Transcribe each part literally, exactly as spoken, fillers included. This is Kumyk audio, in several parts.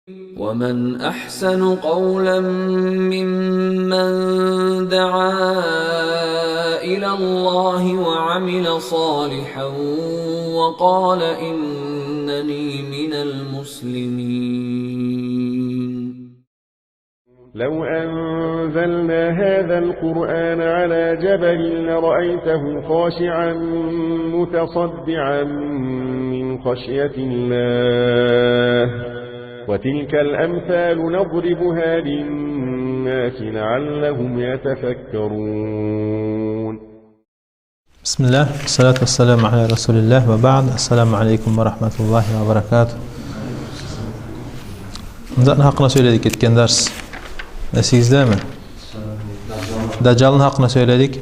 ومن أحسن قولا ممن دعا إلى الله وعمل صالحا وقال إنني من المسلمين. لو أنزلنا هذا القرآن على جبل لرأيته خاشعا متصدعا من خشية الله. وتلك الأمثال نضربها للناس لعلهم يتفكرون. بسم الله، والصلاة والسلام على رسول الله، وبعد. السلام عليكم ورحمة الله وبركاته. Затны гьакъына сёйледик гетген дарс. Эсигиздеми? Дажжалны гьакъына сёйледик.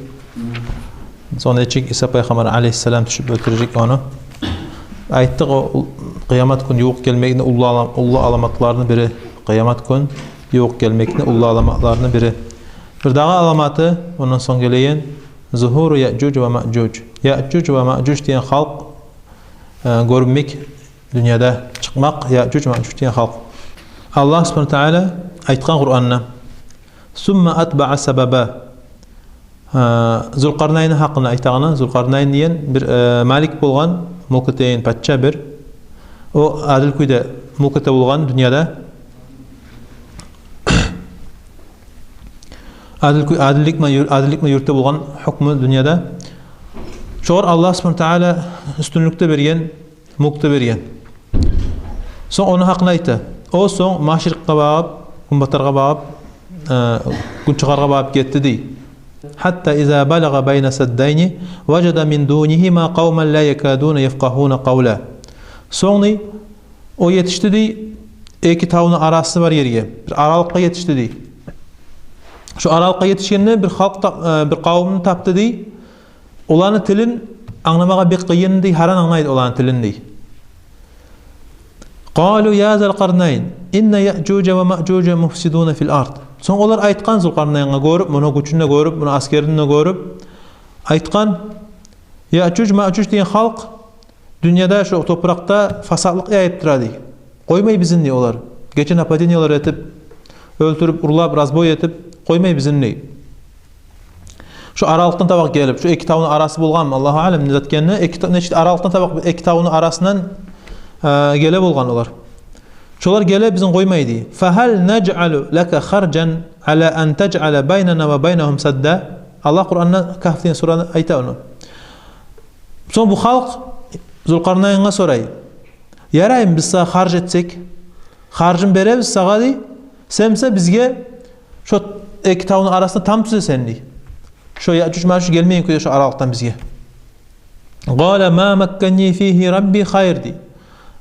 Сонг нечик Иса пайхаммар алейгьиссалам тюшюп оьлтюрежек ону. Айтдыкъ, о къыямат гюн ювукъ гелмекни уллу алам-, уллу аламатларыны бири. Къыямат гюн ювукъ гелмекни уллу аламатларыны бири. Бирдагъы аламаты, ондан сонг гелеген, зугьуру Яъжуж ва Маъжуж. Яъжуж ва Маъжуж деген халкъ, э, гёрюнмек, дюньяда чыкъмакъ, Яъжуж ва Маъжуж деген халкъ. Аллагь субгьанагьу ва таала айтгъан Къуранда: «Сумма атбаъа сабаба». Э, Зулкъарнайны гьакъында айтагъаны, Зулкъарнайн деген бир, э, малик болгъан, мюлк этеген пача бир. О адил кюйде мюлк эте болгъан дюньяда. Адил кю-, адиллик мен юр-, адиллик мен юрюте болгъан гьукму дюньяда. Шогъар Аллагь субгьанагьу ва таала уьстюнлюк де берген, мюлк де берген. Сонг ону гьакъында айта: «О сонг машрикъгъа багъып, гюнбатаргъа багъып, э, гюнчыгъаргъа багъып гетди», — дей. «Хьатта иза балагъа байна саддайни важада мин дунигьима къавман ла якадуна яфкъагьуна къавла». Сонг, дей, о етишди, дей, эки тавну арасы бар ерге, бир аралыкъгъа етишди, дей. Шо аралыкъгъа етишгенде бир халкъ тап-, э, бир къавумну тапды, дей. Оланы тилин англамагъа бек къыйын, дей, гьаран англайды оланы тилин, дей. «Къалу я Зулкъарнайн, инна Яъжужа ва Маъжужа муфсидуна фил ард». Сонг олар айтгъан Зулкъарнайнгъа, гёрюп, муну гючюн де гёрюп, муну аскерин де гёрюп, айтгъан: «Яъжуж, Маъжуж деген халкъ дюньяда, шо топуракъда фасатлыкъ яйып тура, — дей. — Къоймай бизин, — дей, — олар. Гече нападениялар этип, оьлтюрюп, урлап, разбой этип, къоймай бизин», — дей. Шо аралыкъдан табакъ гелип, шо эки тавну арасы болгъанмы, Аллагьу аълам, не зат экенни, эки та-, нечик аралыкъдан табакъ эки тавну арасындан, э, геле болгъан олар. Шолар геле, бизин къоймай, дей. «Фагьал нажъалу лака харжан ала ан тажъала байнана ва байнагьум садда?» Аллагь Къуранда, Кагьф деген сурада айта ону. Сонг бу халкъ Зулкъарнайнгъа сорай: «Яраймы биз сагъа харж этсек? Харжын беребиз сагъа, — дей, — сен буса бизге шо эки тавну арасына там тюзесен, — дей. — Шо Яъжуж-Маъжуж гелмейген кюйде шо аралыкъдан бизге». «Къала ма макканни фигьи Рабби хайр», — дей.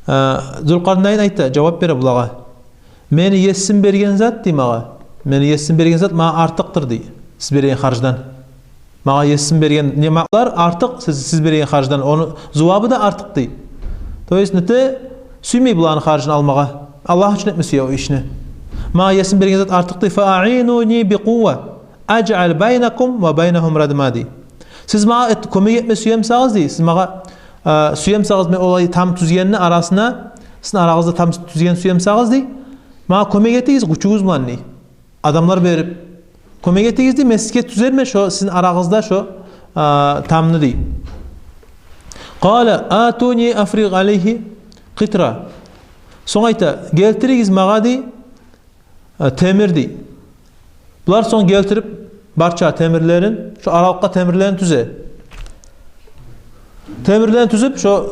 Э, Зулкъарнайн айта, жавап бере булагъа: «Мени Есим берген зат, — дей, — магъа, мени Есим берген зат магъа артыкъдыр, — дей, — сиз берген харждан. Магъа Есим берген ниъматлар артыкъ сиз, сиз берген харждан, ону зувабы да артыкъ», — дей. То есть, нете, сюймей буланы харжын алмагъа. Аллагь учун этме сюе о ишни. «Магъа Есим берген зат артыкъ, — дей. — Фа аъинуни би къувва ажъал байнакум ва байнагьум радма», — дей. «Сиз магъа эт-, кёмек этме сюе бусагъыз, — дей, — сиз магъа, э, сюе бусагъыз, мен олай там тюзгенни арасына, сизин арагъызда там тюзген сюе бусагъыз, — дей, — магъа кёмек этигиз гючюгюз булан, — дей. — Адамлар берип кёмек этигиз, — дей, — мен сизге тюзермен шо сизин арагъызда шо, э, тамны», — дей. «Къала атуни афригъ алайгьи къитра». Сонг айта: «Гелтиригиз магъа, — дей, — э, темир», — дей. Булар сонг гелтирип барча темирлерин, шо аралыкъгъа темирлерин тюзе. Темирлерин тюзюп, шо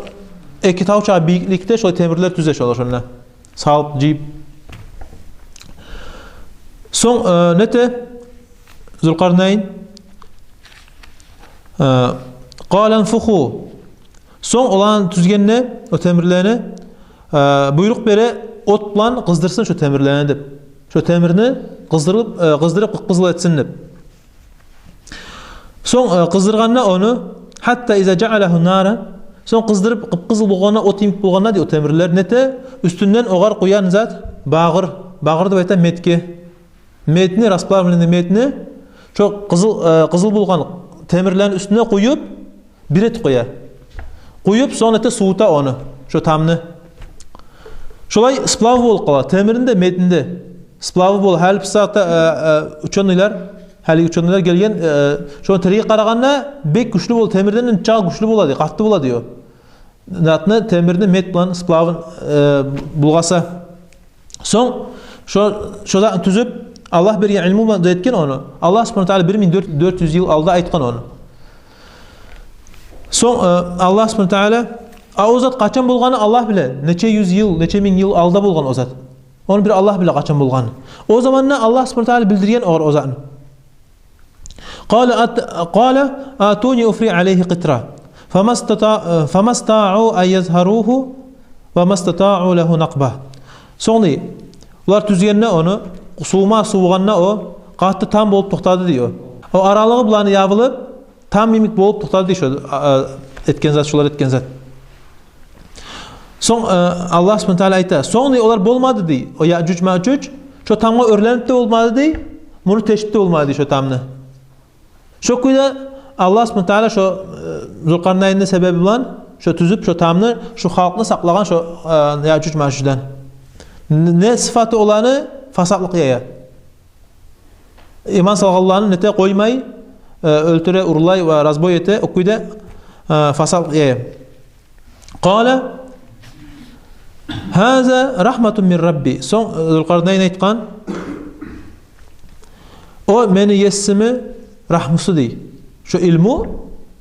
эки тавча бийикликде шолай темирлер тюзе шолар шонда. Салып, жыйып. Сонг, э, нете Зулкъарнайн? Э, «Къала анфуху». Сонг оланы тюзгенде, о темирлени, э, буйрукъ бере, от булан къыздырсын шо темирлени деп. Шо темирни къыздырып, э, къыздырып къып-къызыл этсин деп. Сонг, э, къыздыргъанда ону, «хьатта иза жаъалагьу наран», сонг къыздырып къып-къызыл болгъанда, от йимик болгъанда, дей, о темирлер, нете, уьстюнден огъар къуя не зат, багъыр, багъыр деп айта медге. Медни, расплавленный медни, шо къызыл, э, къызыл болгъан темирлени уьстюне къуюп, бир этип къоя. Къуюп, сонг эте сувута ону, шо тамны. Шолай сплавы болуп къала, темирни де, медни де сплавы бола. Гьали бу сагьатда, э, э, учёныйлар, гьали учёныйлар гелген, э, шону тергеп къарагъанда, бек гючлю бола, темирден де чакъы гючлю бола дей, къатты бола дей о. Затны, темирни мед булан сплавын, э, булгъаса. Сонг шо, шо затны тюзюп, Аллагь берген илму булан да этген ону. Аллагь субгьанагьу ва тааля бир минг дёрт, дёрт юз йыл алда айтгъан ону. Сонг, э, Аллагь субгьанагьу ва тааля, а о зат къачан болгъанын Аллагь биле. Нече юз йыл, нече минг йыл алда болгъан о зат. Ону бир Аллагь биле къачан болгъанын. О заманда Аллагь субгьанагьу ва тааля билдирген огъар о затны. قال أت-، قال آتوني أفرغ عليه قطرة. فما استطاع-، فما استطاعوا أن يظهروه وما استطاعوا له نقبا. Сонг дей, олар тюзгенде ону, сувума сувгъанда о къатты там болуп токътады дей о. О аралыгъы буланы ябылып, там йимик болуп токътады дей шо, а, а, этген зат, шолар этген зат. Сонг, э, Аллагь субгьанагьу ва тааля айта. Сонг дей, олар болмады дей. О Яъжуж-Маъжуж шо тамгъа оьрленип де болмады дей, муну тешип де болмады дей шо тамны. Шо кюйде Аллагь субгьанагьу ва тааля шо, э, Зулкъарнайнны себеби булан шо тюзюп шо тамны, шо халкъны сакълагъан шо, э, Яъжуж-Маъжуждан. Н-, не сыфаты оланы? Фасатлыкъ яя. Иман салгъанланы нете къоймай, э, оьлтюре, урлай ва разбой эте, о кюйде, э, фасатлыкъ яя. قال هذا رحمة من ربي. Сонг, э, Зулкъарнайн айтгъан: «О мени есими рагьмусу», — дей. Шо илму,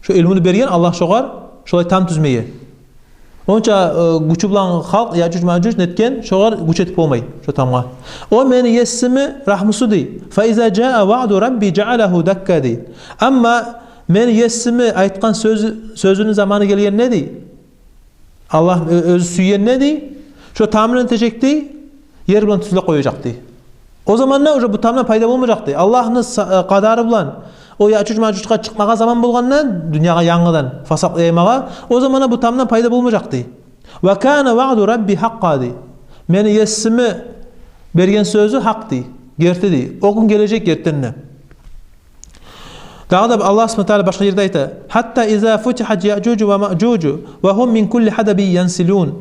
шо илмуну берген Аллагь шогъар, шолай там тюзмеге. Онча, э, гючю булан халкъ, Яъжуж-Маъжуж нетген, шогъар гюч этип болмай шо тамгъа. «О мени есими рагьмусу», — дей. «فإذا جاء وعد ربي جعله دكا», — дей. Амма мени есими айтгъан сёзю, сёзюню заманы гелгенде, дей, Аллагь, э, оьзю сюйгенде, дей, шо тамны нетежек, дей, ер булан тюзлеп къояжакъ, дей. О заманда уже бу тамдан пайда болмажакъ, дей. Аллагьны са-, э, къадары булан о Яъжуж-Маъжужгъа чыкъмагъа заман болгъанда, дюньягъа янгыдан фасат яймагъа, о заманда бу тамдан пайда болмажакъ, дей. «وكان وعد ربي حقا», — дей. Мени есими берген сёзю гьакъ, дей, герти, дей. О гюн гележек гертиден де. Дагъы да Аллагь субгьанагьу ва тааля башгъа ерде айта: «حتى إذا فتحت يأجوج ومأجوج وهم من كل حدب ينسلون».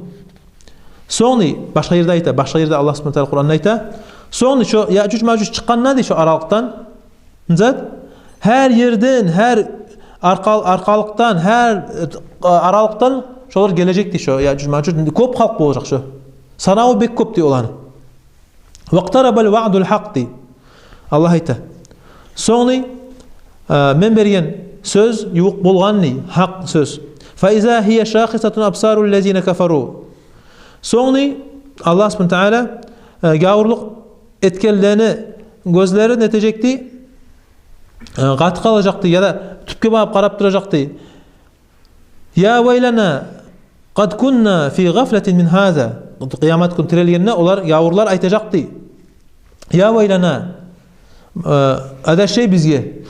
Сонг, дей, башгъа ерде айта, башгъа ерде Аллагь субгьанагьу ва тааля Къуранда айта. Сонг, дей, шо Яъжуж-Маъжуж чыкъгъанда, дей, шо аралыкъдан, зат, гьар ерден, гьар аркъал-, аркъалыкъдан, гьар, э, аралыкъдан шолар гележек, дей, шо Яъжуж-Маъжуж. Кёп халкъ болажакъ шо. Санаву бек кёп, дей, оланы. «واقترب الوعد الحق», — дей. Аллагь айта. Сонг, дей, э, мен берген сёз ювукъ болгъан, дей, гьакъ сёз. «فإذا هي شاخصة أبصار الذين كفروا». Сонг, дей, Аллагь субгьанагьу ва тааля, э, гавурлукъ этгенлени гёзлери нетежек, дей, э, къатып къалажакъ, дей, яда тюпге багъып къарап туражакъ, дей. «يا ويلنا قد كنا في غفلة من هذا». Къыямат гюн тирилгенде олар, гавурлар айтажакъ, дей: «يا ويلنا», э, адашей бизге.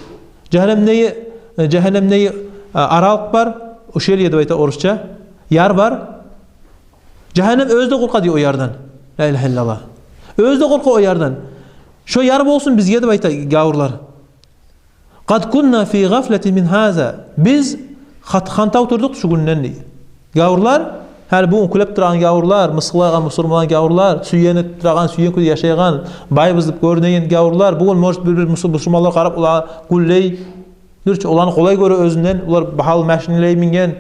Жагьаннемдеги, э, жагьаннемдеги, э, аралыкъ бар, ущелье деп айта орусча, яр бар. Жагьаннем оьзю де къоркъа, дей, о ярдан. Ла илагьа иллаллагь. Оьзю де къоркъа о ярдан. Шо яр болсун бизге деп айта гавурлар. «قد كنا في غفلة من هذا». Биз хат-, хантав турдукъ шу гюнден, дей. Гавурлар, гьали бугюн кюлеп турагъан гавурлар, мысгъыллайгъан бусурманланы гавурлар, сюйген турагъан, сюйген кюйде яшайгъан, байбыз деп гёрюнеген гавурлар, бугюн, может, бир-бир мусу-, бусурманлар къарап, олагъа гюллей. Дюрчю, оланы къолай гёре оьзюнден, олар багьалы машинлеге минген,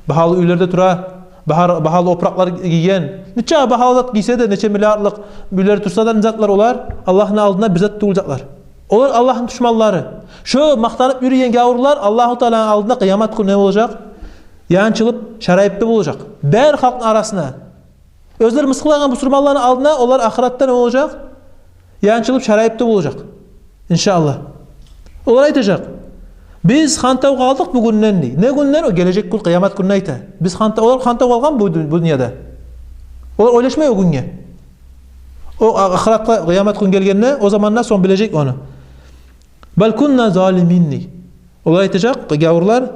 багьалы уьйлерде тура, багьар-, багьалы опуракълар гийген. Нече багьалы зат гийсе де, нече миллиардлыкъ уьйлер турса да, не затлар олар, Аллагьны алдында бир зат тюгюл затлар. Олар Аллагьны душманлары. Шо макътанып юрюген гавурлар Аллагьу Тааланы алдында къыямат гюн не болажакъ? Янчылып, шарайыпты болажакъ. Бары халкъны арасына. Оьзлер мысгъыллайгъан бусурманланы алдына олар ахыратда не болажакъ? Янчылып, шарайыпты болажакъ. Иншааллагь. Олар айтажакъ: «Биз хантав къалдыкъ бу гюнден», — дей. Не гюнден? О гележек гюн, къыямат гюнню айта. Биз ханта-, олар хантав къалгъан бу дю-, бу дюньяда. Олар ойлашмай о гюнге. О а-, ахыратгъа, къыямат гюн гелгенде, о заманда сонг билежек ону. «بل كنا ظالمين», — дей. Олар айтажакъ, гавурлар: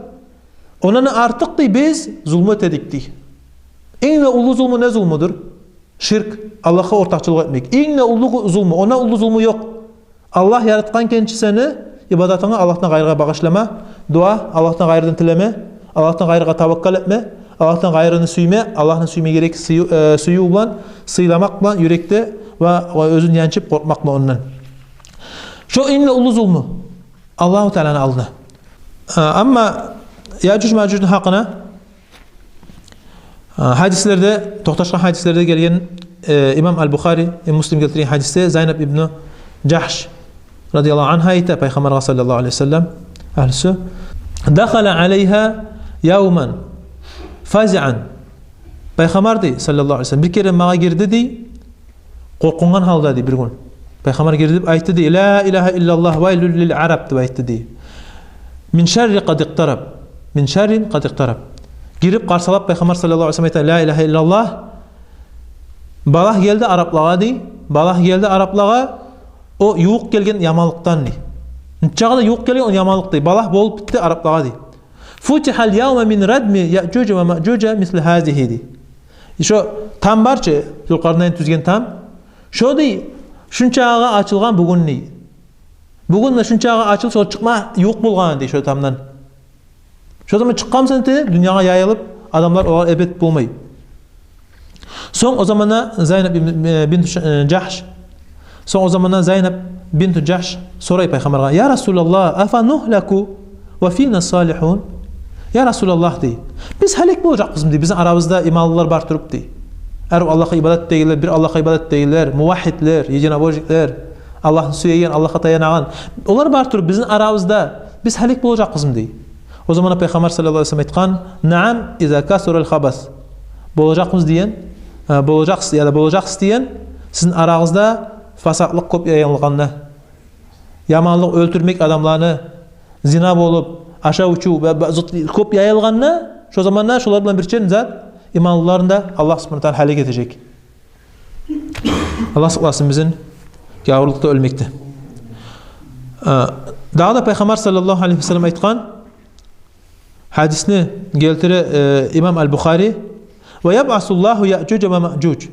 «Ондан артыкъ, — дей, — биз зулму этедик», — дей. Инг де уллу зулму не зулмудур? Ширк, Аллагьгъа ортакъчылыкъ этмек. Инг де уллу зулму, ондан уллу зулму ёкъ. Аллагь яратгъан экенчи сени, ибадатынгны Аллагьдан къайрыгъа багъышлама, дуа Аллагьдан къайрыдан тилеме, Аллагьдан къайрыгъа таваккал этме, Аллагьдан къайрыны сюйме, Аллагьны сюйме герек сюю-, э, сююв булан, сыйламакъ булан юрекде ва, ва оьзюн янчып къоркъмакъ булан ондан. Шо инг де уллу зулму Аллагьу Тааланы алдына. Э, амма Яъжуж-Маъжужну гьакъына, э, гьадислерде, токъташгъан гьадислерде гелген, э, имам Аль-Бухари, э, Муслим гелтирген гьадисде Зайнаб ибну Жагьш радияллагьу ангьа айта, Пайхаммаргъа саллаллагьу алайгьи ва саллам агьлюсю: «Дахала алайгьа явман фазиан». Пайхаммар, дей, саллаллагьу алайгьи ва саллам, бир керен магъа гирди, дей, къоркъунгъан гьалда, дей, бир гюн. Пайхаммар гирди деп айтды, дей: «Ла илагьа иллаллагь, вайлул лил араб», — деп айтды, дей. «Мин шарри къад икътараб. Мин шаррин къад икътараб». Гирип къарсалап, Пайхаммар саллаллагьу алайгьи ва саллам айта: «Ла илагьа иллаллагь. Балагь гелди араплагъа», — дей. «Балагь гелди араплагъа о ювукъ гелген яманлыкъдан», — дей. Нечакъы да ювукъ гелген о яманлыкъ, дей. «Балагь болуп битди араплагъа», — дей. «Футихал явма мин радми Яъжужа ва Маъжужа мислу гьазигьи», — дей. Шо там бар чы, Зулкъарнайн тюзген там. Шо, дей, шунчагъа ачылгъан бугюн, дей. Бугюн де шунчагъа ачылып, шо чыкъма ювукъ болгъан, дей, шо тамдан. Шо заман чыкъгъан буса, дей, дюньягъа яйылып, адамлар олар эбет болмай. Сонг о заманда Зайнаб бин-, э, бинту Ш-, э, Жагьш. Сонг о заманда Зайнаб бинту Жагьш сорай Пайхаммаргъа: «Я Расулаллагь, афа нугьлаку ва фина салигьун?» «Я Расулаллагь, — дей, — биз гьалек болажакъбызмы, — дей, — бизин арабызда иманлылар бар туруп?» — дей. Гьар Аллагьгъа ибадат этегенлер, бир Аллагьгъа ибадат этегенлер, мувагьгьидлер, единобожниклер, Аллагьны сюеген, Аллагьгъа таянагъан. Олар бар туруп, бизин арабызда биз гьалек болажакъбызмы, — дей. О заманда Пайхаммар саллаллагьу алайгьи ва саллам айтгъан: «Наам, иза касурал хабас». Болажакъбыз деген, э, болажакъсыз, яда болажакъсыз деген, сизин арагъызда фасатлыкъ кёп яйылгъанда, яманлыкъ, оьлтюрмек адамланы, зина болуп, ашав-ичив, ба-, ба-, зыт-, кёп яйылгъанда, шо заманда шолар булан бирче зат иманлыларын да Аллагь субгьанагьу ва тааля гьалек этежек. Аллагь сакъласын бизин гавурлукъда оьлмекден. Э, дагъы да Пайхаммар саллаллагьу алайгьи ва саллам айтгъан гьадисни гелтире, э, имам Аль-Бухари: «Ва ябъасуллагьу Яъжужа ва Маъжуж».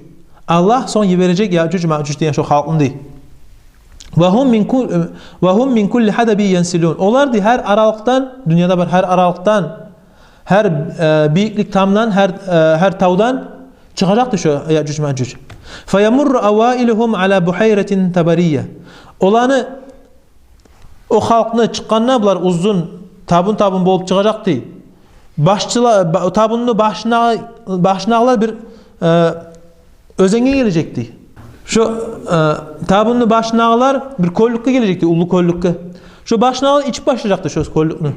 Аллагь сонг йибережек Яъжуж-Маъжуж деген шо халкъны, дей. «Ва гьум мин кул-, ва гьум мин кулли хьадаби янсилун». Олар, дей, гьар аралыкъдан, дюньяда бар гьар аралыкъдан, гьар, э, бийиклик тамдан, гьар, э, гьар тавдан чыгъажакъ, дей, шо Яъжуж-Маъжуж. «Фаямурру аваилугьум аля бухьайратин табария». Оланы, о халкъны чыкъгъанда, булар узун табун-табун болуп чыгъажакъ, дей. Башчыла-, ба-, табунну башына-, башындагъылар бир, э, оьзенге гележек, дей. Шо, э, табунну башындагъылар бир кёллюкге гележек, дей, уллу кёллюкге. Шо башындагъылар ичип башлажакъ, дей, шо кёллюкню.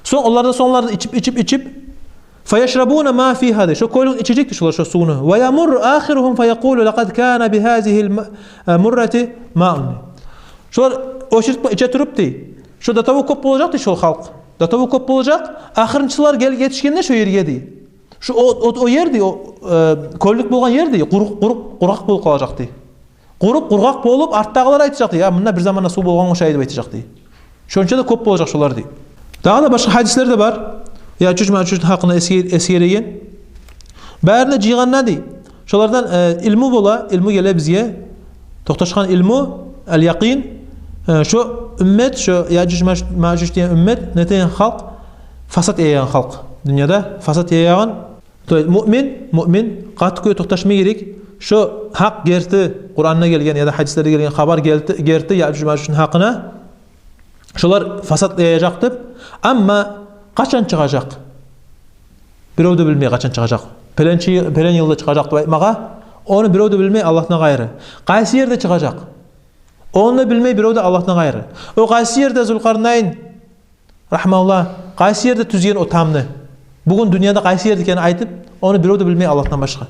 Сонг олар да, сонг олар да ичип, ичип, ичип, «фаяшрабуна ма фигьа», — дей. Шо кёллюкню ичежек, дей, шолар шо сувну. «Ва ямурру ахиругьум фаякъулу: лакъад кана бигьазигьил ма-, э, муррати маун». Шолар очередь булан иче туруп, дей, шо до того кёп болажакъ, дей, шо халкъ. До того кёп болажакъ, ахырынчылар гелип етишгенде шо ерге, дей, шо о, о, о ер, дей, о, э, кёллюк болгъан ер, дей, къурукъ, къурукъ, къургъакъ болуп къалажакъ, дей. Къуруп, къургъакъ болуп, артдагъылар айтажакъ, дей: «Я, мунда бир заманда сув болгъан ошайды», — деп айтажакъ, дей. Шонча да кёп болажакъ шолар, дей. Дагъы да башгъа гьадислер де бар Яъжуж-Маъжужну гьакъында эсге-, эсгереген. Барин де жыйгъанда, дей, шолардан, э, илму бола, илму геле бизге. Токъташгъан илму, аль-якъин. Э, шо уммат, шо Яъжуж-Маъжуж деген уммат нетеген халкъ? Фасат яягъан халкъ. Дюньяда фасат яягъан. То есть муъмин, муъмин къатты кюйде токъташма герек шо гьакъ, герти, Къуранда гелген яда гьадислерде гелген хабар герти, герти Яъжуж-Маъжужну гьакъына. Шолар фасат яяжакъ деп. Амма къачан чыгъажакъ? Бирев де билмей къачан чыгъажакъ. Пеленчи, пелен йылда чыгъажакъ деп айтмагъа, ону бирев де билмей Аллагьдан къайры. Къайсы ерде чыгъажакъ? Ону да билмей бирев де Аллагьдан къайры. О къайсы ерде Зулкъарнайн, рагьимагьуллагь, къайсы ерде тюзген о тамны? Бугюн дюньяда къайсы ерде экенин айтып, ону бирев де билмей Аллагьдан башгъа.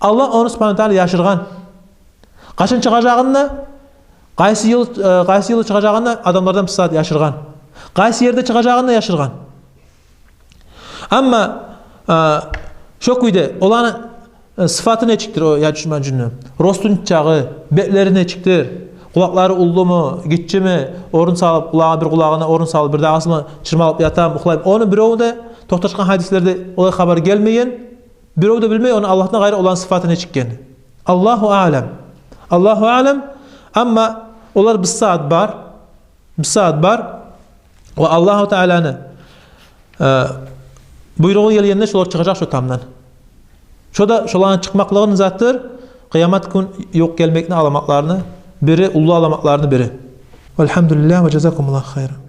Аллагь ону, субгьанагьу ва тааля, яшыргъан. Къачан чыгъажагъын да, къайсы йыл, э, къайсы йылы чыгъажагъын да адамлардан бу сагьат яшыргъан. Къайсы ерде чыгъажагъын да яшыргъан. Амма, э, шо кюйде оланы, э, сыфаты нечикдир о Яъжуж-Маъжужну? Росту нечакъы, бетлери нечикдир? Къулакълары уллуму, гиччими? Орун салып, къулагъына, бир къулагъына орун салып, бирдагъысына чырмалып ятамы, ухлаймы? Ону бирев де, токъташгъан гьадислерде олай хабар гелмеген. Бирев де билмей ону, Аллагьдан къайры, оланы сыфаты нечик экенни. Аллагьу аълам. Аллагьу аълам. Амма олар бу сагьат бар. Бу сагьат бар. Ва Аллагьу Тааланы, э, Буйругъу гелгенде шолар чыгъажакъ шо тамдан. Шо да шоланы чыкъмакълыгъыны затдыр, къыямат гюн ёкъ гелмекни аламатларыны бири, уллу аламатларыны бири. Валгьамдулиллагь ва жазакумуллагьу хайран.